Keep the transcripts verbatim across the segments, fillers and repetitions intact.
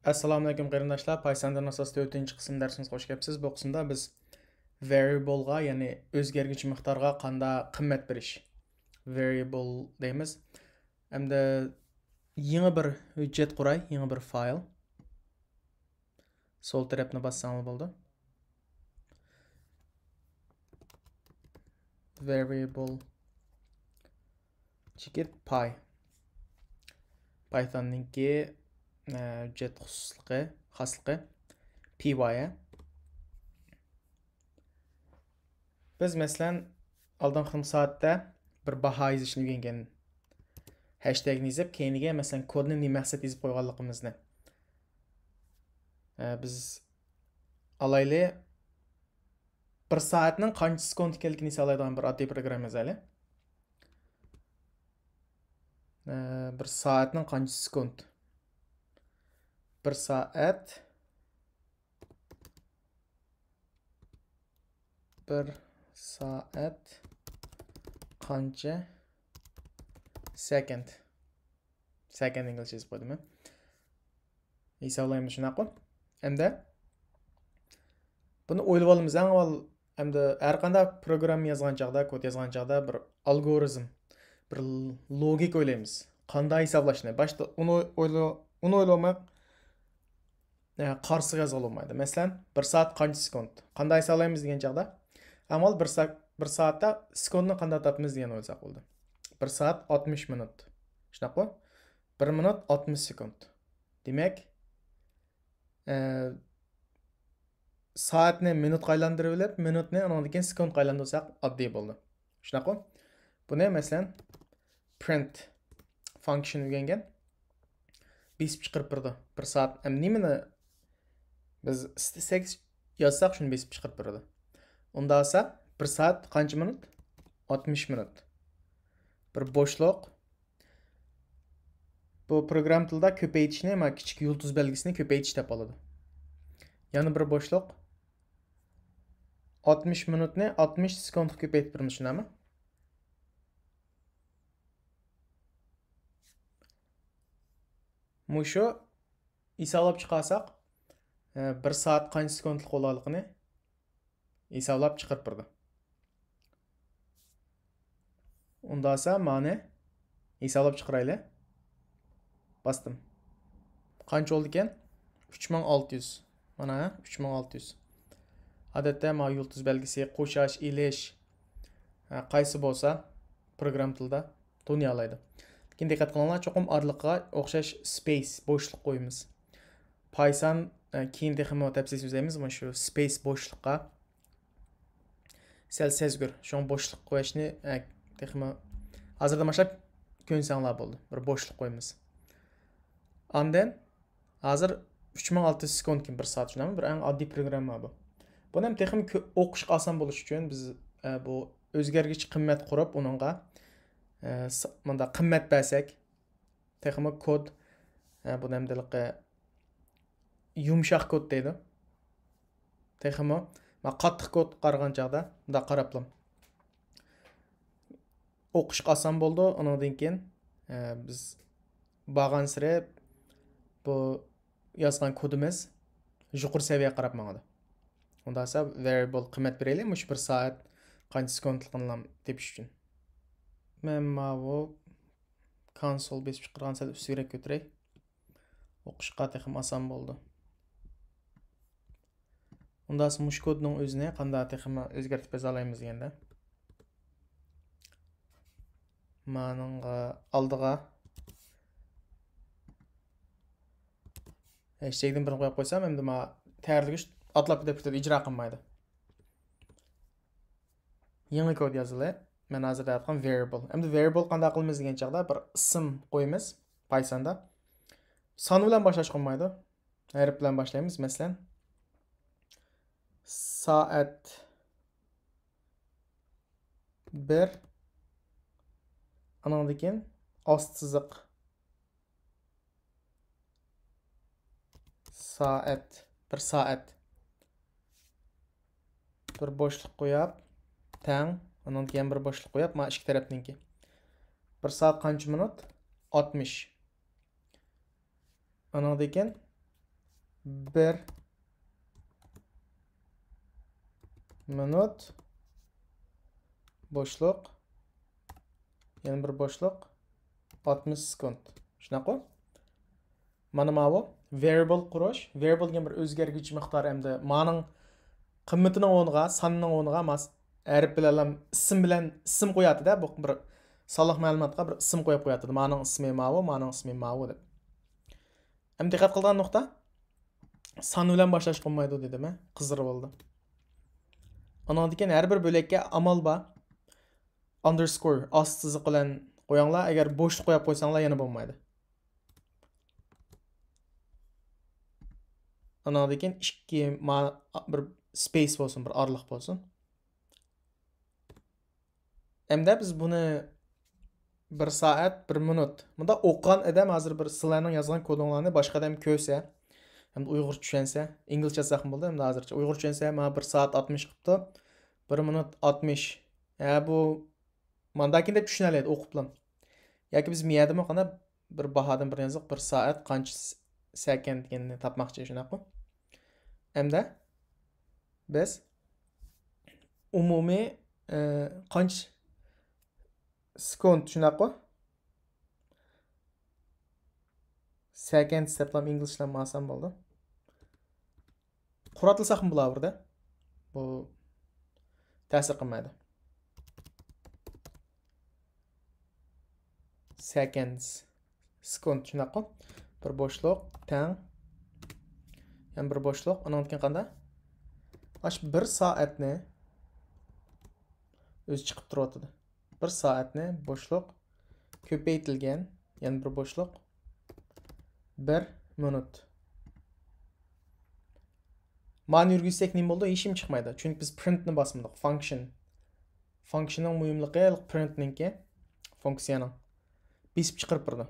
ئەسسالامۇئەلەيكۇم قېرىنداشلار، پايساندىن ئاساس تۆتىنچى قىسىم دەرسىمىزگە خوش كەپسىز. بۇ قىسىمدا بىز ۋەرىيەبلغا، يەنى ئۆزگەرگۈچى مىقدارغا قاندا قىممەت بېرىش، ۋەرىيەبل دەيمىز. ئەمدى يېڭى بىر ھۆججەت قۇراي، يېڭى بىر فايل. سول تەرەپنى باسساڭلار بولىدۇ. ۋەرىيەبل چېكىت پاي. پايثوننىڭكى، ئە، ھۆججەت خۇسۇسلۇقى، خاسلىقى پى ۋاي. بىز، مەسىلەن، ئالدىنقى سائەتتە بىر باھا يېزىشنى ئۆگەنگەن. ھەشتەگنى يېزىپ، كەينىگە، مەسىلەن، كودنى نېمە مەقسەت يېزىپ قويغانلىقىمىزنى. ئە، بىز ئالايلى، بىر سائەتنىڭ قانچە سېكۇنت ئىكەنلىكىنى ھېسابلايدىغان بىر ئاددىي پروگرامما يازايلى. ئە، بىر سائەتنىڭ قانچە سېكۇنت؟ بىر سائەت، بىر سائەت قانچە سېكۇنت؟ سېكۇنت ئىنگلىزچە يېزىپ قويدۇم مەن. ھېسابلايمىز، شۇنداققۇ؟ ئەمدى بۇنى ئويلىۋالىمىز. ئەڭ ئاۋۋال، ئەمدى ھەر قانداق پروگرامما يازغان چاغدا، كود يازغان چاغدا بىر ئالگورىزم، بىر لوگىكا ئويلايمىز. قانداق ھېسابلاشنى؟ باشتا ئۇنى ئويلا-، ئۇنى ئويلىماق، ئە، قارىسىغا يازغىلى بولمايدۇ. مەسىلەن، بىر سائەت قانچە سېكۇنت؟ قانداق ھېسابلايمىز دېگەن چاغدا، ئەڭ ئاۋۋال بىر سائەت، بىر سائەتتە سېكۇنتنى قانداق تاپىمىز دېگەننى ئويلىساق بولىدۇ. بىر سائەت ئاتمىش مىنۇت. شۇنداققۇ؟ بىر مىنۇت ئاتمىش سېكۇنت. دېمەك، ئە، سائەتنى مىنۇتقا ئايلاندۇرۇۋېلىپ، مىنۇتنى ئۇنىڭدىن كېيىن سېكۇنتقا ئايلاندۇرساق ئاددىي بولىدۇ. شۇنداققۇ؟ بۇنى، مەسىلەن، پرىنت فانكشن ئۆگەنگەن. بېسىپ چىقىرىپ بېرىدۇ. بىر سائەت. ئەمدى نېمىنى بىز ئىستىسەك يازساق، شۇنى بېسىپ چىقىرىپ بېرىدۇ. ئۇنداق بولسا، بىر سائەت قانچە مىنۇت؟ ئاتمىش مىنۇت. بىر بوشلۇق. بۇ پروگرامما تىلىدا كۆپەيتىشنى، مانا كىچىك يۇلتۇز بەلگىسىنى كۆپەيتىش دەپ ئالىدۇ. يەنە بىر بوشلۇق. ئاتمىش مىنۇتنى ئاتمىش سېكۇنتقا كۆپەيتىپ بېرىمىز، شۇنداقمۇ؟ مۇشۇ ھېسابلاپ چىقارساق، ئە، بىر سائەت قانچە سېكۇنتلۇق بولغانلىقىنى ھېسابلاپ چىقىرىپ بېرىدۇ. ئۇنداق بولسا، مانى ھېسابلاپ چىقىرايلى. باستىم. قانچە بولدىكەن؟ ئۈچ مىڭ ئالتە يۈز. مانا، ئۈچ مىڭ ئالتە يۈز. ئادەتتە، مانا يۇلتۇز بەلگىسى، قوشاش، ئېلىش، ھە، قايسى بولسا، پروگرامما تىلىدا تونۇيالايدۇ. لېكىن دىققەت قىلىڭلار، چوقۇم ئارىلىققا ئوخشاش سپېيس، بوشلۇق قويىمىز. پايسان، ئە، كېيىن تېخىمۇ تەپسىلىي سۆزلەيمىز، مانا شۇ سپېيس بوشلۇققا سەل سەزگۈر. شۇڭا بوشلۇق قويۇشنى، ئە، تېخىمۇ ھازىردىن باشلاپ كۆنسەڭلار بولدى. بىر بوشلۇق قويىمىز. ئاندىن ھازىر ئۈچ مىڭ ئالتە يۈز سېكۇنتكىن بىر سائەت، شۇنداقمۇ؟ بىر ئەڭ ئاددىي پروگرامما بۇ. بۇنى ھەم تېخىمۇ كۆ-، ئوقۇشقا ئاسان بولۇش ئۈچۈن بىز، ئە، بۇ ئۆزگەرگۈچى قىممەت قۇرۇپ، ئۇنىڭغا، ئە، س-، مۇنداق قىممەت بەرسەك، تېخىمۇ كود، ئە، بۇنى ھەمدە ھېلىقى يۇمشاق كود دەيدۇ. تېخىمۇ، ما، قاتتىق كودقا قارىغان چاغدا، مۇنداق قاراپلا. ئوقۇشقا ئاسان بولىدۇ. ئۇنىڭدىن كېيىن، ئە، بىز بارغانسېرى بۇ يازغان كودىمىز يۇقىرى سەۋىيەگە قاراپ ماڭىدۇ. ئۇنداق بولسا، ۋەرىيەبل قىممەت بېرەيلى، مۇشۇ بىر سائەت قانچە سېكۇنتلۇقىنىلا تېپىش ئۈچۈن. مەن ماۋۇ كونسول بېسىپ چىقىرغان سەل ئۈستىرەك كۆتۈرەي. ئوقۇشقا تېخىمۇ ئاسان بولىدۇ. ئۇنداق مۇشۇ كودنىڭ ئۆزىنى قانداق تېخىمۇ ئۆزگەرتىپ يازالايمىز دېگەندە. مانىڭغا ئالدىغا ھەشتەگدىن بىرنى قويۇپ قويسام، ئەمدى ما تەييارلىگۈچ ئاتلاپ كېتىپ كېتىدۇ، ئىجرا قىلمايدۇ. يېڭى كود يازىلى. مەن ھازىر دەۋاتقان ۋەرىيەبل. ئەمدى ۋەرىيەبل قانداق قىلىمىز دېگەن چاغدا بىر ئىسىم قويىمىز پايساندا. سان بىلەن باشلاشقا بولمايدۇ. ھەرپ بىلەن باشلايمىز. مەسىلەن، سائەت بىر، ئانىڭدىن كېيىن ئاستى سىزىق. سائەت، بىر سائەت. بىر بوشلۇق قويۇپ، تەڭ، ئانىڭدىن كېيىن بىر بوشلۇق قويۇپ، مانا ئىككى تەرەپنىڭكى. بىر سائەت قانچە مىنۇت؟ ئاتمىش. ئانىڭدىن كېيىن بىر مىنۇت، بوشلۇق، يەنە بىر بوشلۇق، ئاتمىش سېكۇنت. شۇنداققۇ؟ مانا ماۋۇ variable قۇرۇش. Variable دېگەن بىر ئۆزگەرگۈچى مىقدار ھەمدە مانىڭ قىممىتىنىڭ ئورنىغا، ساننىڭ ئورنىغا ماس ھەرپ بىلەن، ئىسىم بىلەن، ئىسىم قوياتىدۇ. بۇ بىر سانلىق مەلۇماتقا بىر ئىسىم قويۇپ قوياتىدۇ. مانىڭ ئىسمى ماۋۇ، مانىڭ ئىسمى ماۋۇ دەپ. ئەمدى دىققەت قىلىدىغان نۇقتا، سان بىلەن باشلاشقا بولمايدۇ دېدىم، ھە؟ قىزىرىپ بولدى. ئانىڭدىن كېيىن ھەر بىر بۆلەككە ئامال بار. ئاندېرسكور، ئاستى سىزىق بىلەن قويۇڭلار. ئەگەر بوشلۇق قويۇپ قويساڭلار يەنە بولمايدۇ. ئانىڭدىن كېيىن ئىككى ما-، بىر سپېيس بولسۇن، بىر ئارىلىق بولسۇن. ئەمدى بىز بۇنى بىر سائەت، بىر مىنۇت. مۇنداق ئوقۇغان ئادەم ھازىر بىر سىلەرنىڭ يازغان كودۇڭلارنى باشقا ئادەم كۆرسە، ھەمدە ئۇيغۇرچە چۈشەنسە، ئىنگلىزچە يازساقمۇ بولىدۇ، ئەمدى ھازىرچە ئۇيغۇرچە چۈشەنسە، مانا بىر سائەت ئاتمىش قىپتۇ، بىر مىنۇت ئاتمىش. ھە، بۇ مانداكىن دەپ چۈشىنەلەيدۇ ئوقۇپلا. ياكى بىز مىيەدىمۇ قانداق بىر باھادىن بىر يازساق، بىر سائەت قانچە س-، سەكەند دېگەننى تاپماقچى، شۇنداققۇ؟ ئەمدى بىز ئومۇمىي، ئە، قانچە سېكۇنت، شۇنداققۇ؟ سەكەند دەپلا ئىنگلىزچىلارمۇ ئاسان بولىدۇ. قۇراتلىساقمۇ بولار بىردە. بۇ تەسىر قىلمايدۇ. سەكەند، سېكۇنت، شۇنداققۇ؟ بىر بوشلۇق، تەڭ. يەنە بىر بوشلۇق، ئۇنىڭدىن كېيىن قانداق؟ ئاشۇ بىر سائەتنى ئۆزى چىقىپ تۇرۇۋاتىدۇ. بىر سائەتنى بوشلۇق، كۆپەيتىلگەن، يەنە بىر بوشلۇق، بىر مىنۇت. مانى يۈرگۈزسەك نېمە بولىدۇ؟ ھېچنېمە چىقمايدۇ. چۈنكى بىز پرىنتنى باسمىدۇق. فانكشن. فانكشننىڭ مۇھىملىقى پرىنتنىڭكى، فۇنكسىيەنىڭ. بېسىپ چىقىرىپ بېرىدۇ.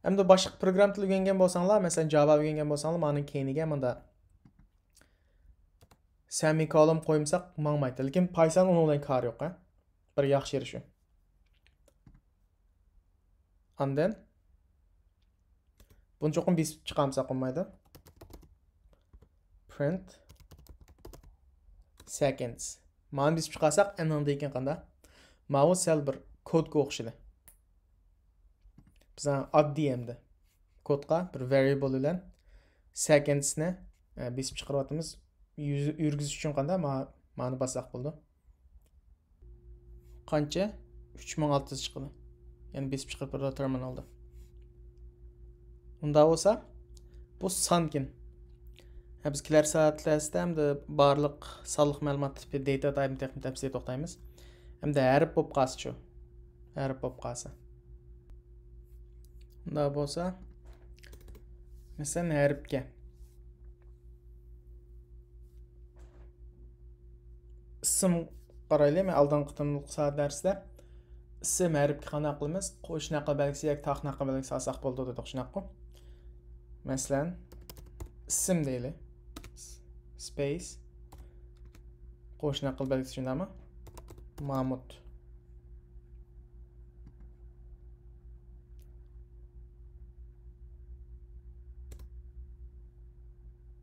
ئەمدى باشقا پروگرام تىلى ئۆگەنگەن بولساڭلار، مەسىلەن، جاۋا ئۆگەنگەن بولساڭلار، مانىڭ كەينىگە ماندا سېمىكولون قويمىساق ماڭمايدۇ. لېكىن پايسان ئۇنىڭ بىلەن كارى يوق، ھە؟ بىر ياخشى يېرى شۇ. ئاندىن بۇنى چوقۇم بېسىپ چىقارمىساق بولمايدۇ. Print seconds. مانى بېسىپ چىقارساق، ئەنىڭدىن كېيىن قانداق؟ ماۋۇ سەل بىر كودقا ئوخشىدى. بىز ئاددىي ئەمدى كودقا بىر variable بىلەن seconds نى، ئە، بېسىپ چىقىرىۋاتىمىز. يۈز-، يۈرگۈزۈش ئۈچۈن قانداق؟ ما-، مانى باسساق بولىدۇ. قانچە؟ ئۈچ مىڭ ئالتە يۈز چىقىدۇ. يەنى بېسىپ چىقىرىپ بېرىدۇ تېرمىنالدا. ئۇنداق بولسا، بۇ سانكىن. ھە، بىز كېلەر سائەتلەردە ئەمدى بارلىق سانلىق مەلۇمات تىپى، داتا تايپنى تېخىمۇ تەپسىلىي توختايمىز. ئەمدى ھەرپ بولۇپ قالسىچۇ؟ ھەرپ بولۇپ قالسا. ئۇنداق بولسا، مەسىلەن، ھەرپكە. ئىسىم قارايلى، مەن ئالدىنقى قېتىملىق سائەت دەرستە ئىسىم ھەرپكە قانداق قىلىمىز؟ قوش نەقىل بەلگىسى ياكى تاق نەقىل بەلگىسى ئالساق بولىدۇ دېدۇق، شۇنداققۇ؟ مەسىلەن، ئىسىم دەيلى. سپېيس. قوش نەقىل بەلگىسى شۇنداقمۇ؟ مامۇت.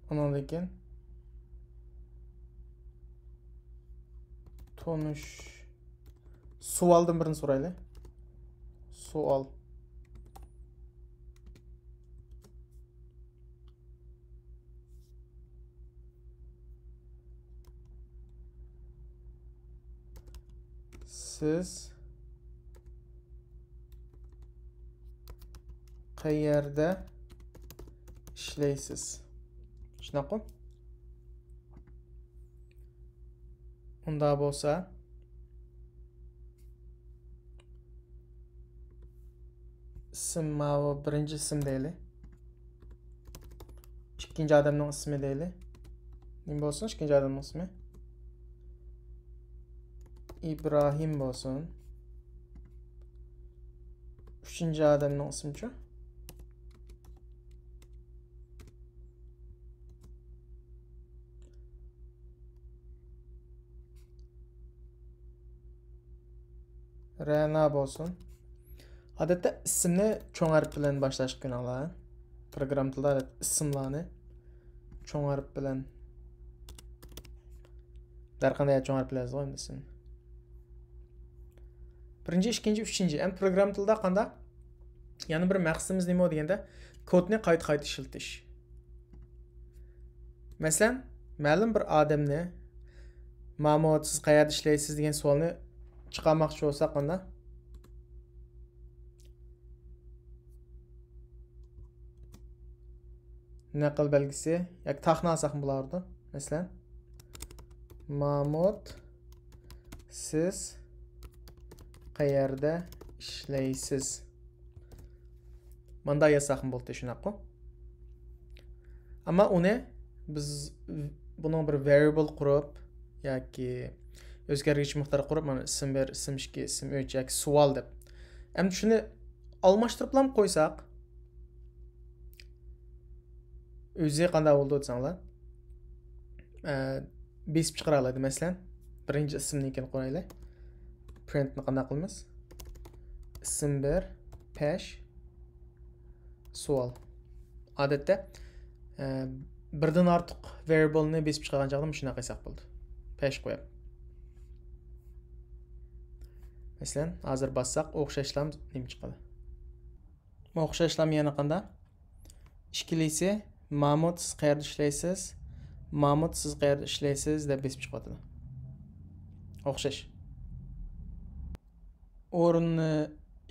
ئۇنىڭدىن كېيىن تونۇش، سوئالدىن بىرنى سورايلى. سوئال. سىز قەيەردە ئىشلەيسىز؟ شۇنداققۇ؟ ئۇنداق بولسا، ئىسىم ماۋۇ بىرىنچى ئىسىم دەيلى. ئىككىنچى ئادەمنىڭ ئىسمى دەيلى. نېمە بولسۇن ئىككىنچى ئادەمنىڭ ئىسمى؟ ئىبراھىم بولسۇن. ئۈچىنچى ئادەمنىڭ ئىسمىچۇ؟ رەنا بولسۇن. ئادەتتە ئىسىمنى چوڭ ھەرپ بىلەن باشلاشقا ئۆگىنىڭلار. پروگرامما تىلدا ئادەتتە ئىسىملارنى چوڭ ھەرپ بىلەن. ھەر قانداق چوڭ ھەرپ بىلەن يازغان ئىسىم. بىرىنچى، ئىككىنچى، ئۈچىنچى. ئەمدى پروگرامما تىلىدا قانداق؟ يەنە بىر مەقسىتىمىز نېمە دېگەندە، كودنى قايتا-قايتا ئىشلىتىش. مەسىلەن، مەلۇم بىر ئادەمنى، مامۇت، سىز قەيەردە ئىشلەيسىز دېگەن سوئالنى چىقارماقچى بولساق قانداق؟ نەقىل بەلگىسى ياكى تاغنى ئالساقمۇ بولارىدۇ. مەسىلەن، مامۇت، سىز قەيەردە ئىشلەيسىز؟ ماندا يازساقمۇ بولدى، شۇنداققۇ؟ ئەمما ئۇنى بىز بۇنىڭ بىر ۋەرىيبل قۇرۇپ ياكى ئۆزگەرگۈچى مىقدار قۇرۇپ، مانا ئىسىم بىر، ئىسىم ئىككى، ئىسىم ئۈچ ياكى سوئال دەپ. ئەمدى شۇنى ئالماشتۇرۇپلام قويساق، ئۆزى قانداق بولىدۇ دېسەڭلار، ئە، بېسىپ چىقىرالايدۇ. مەسىلەن، بىرىنچى ئىسىمنىڭكىنى قويايلى. پرىنتنى قانداق قىلىمىز؟ ئىسىم بىر، پەش، سوئال. ئادەتتە، ئە، بىردىن ئارتۇق ۋەرىيبلنى بېسىپ چىقارغان چاغدا مۇشۇنداق قىلساق بولىدۇ. پەش قويۇپ. مەسىلەن، ھازىر باسساق، ئوخشاشلام نېمە چىقىدۇ؟ ئوخشاشلام يەنە قانداق؟ ئىككىلىسى، مامۇت، سىز قەيەردە ئىشلەيسىز؟ مامۇت، سىز قەيەردە ئىشلەيسىز؟ دەپ بېسىپ چىقىۋاتىدۇ. ئوخشاش. ئورۇننى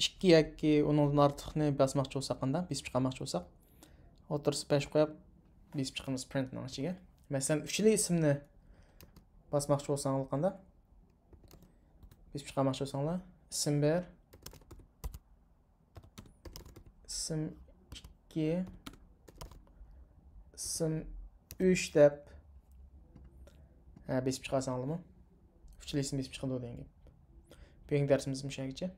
ئىككى ياكى ئۇنىڭدىن ئارتۇقنى باسماقچى بولساق قانداق؟ بېسىپ چىقارماقچى بولساق، ئوتتۇرىسى پەش قويۇپ، بېسىپ چىقىمىز پرىنتنىڭ ئىچىگە. مەسىلەن، ئۈچىلا ئىسىمنى باسماقچى بولساڭلار قانداق؟ بېسىپ چىقارماقچى بولساڭلار، ئىسىم بىر، ئىسىم ئىككى، ئىسىم ئۈچ دەپ، ھە، بېسىپ چىقارساڭلارمۇ، ئۈچىلا ئىسىم بېسىپ چىقىدۇ دېگەن گەپ. بۈگۈنكى دەرسىمىز مۇشۇ يەرگىچە.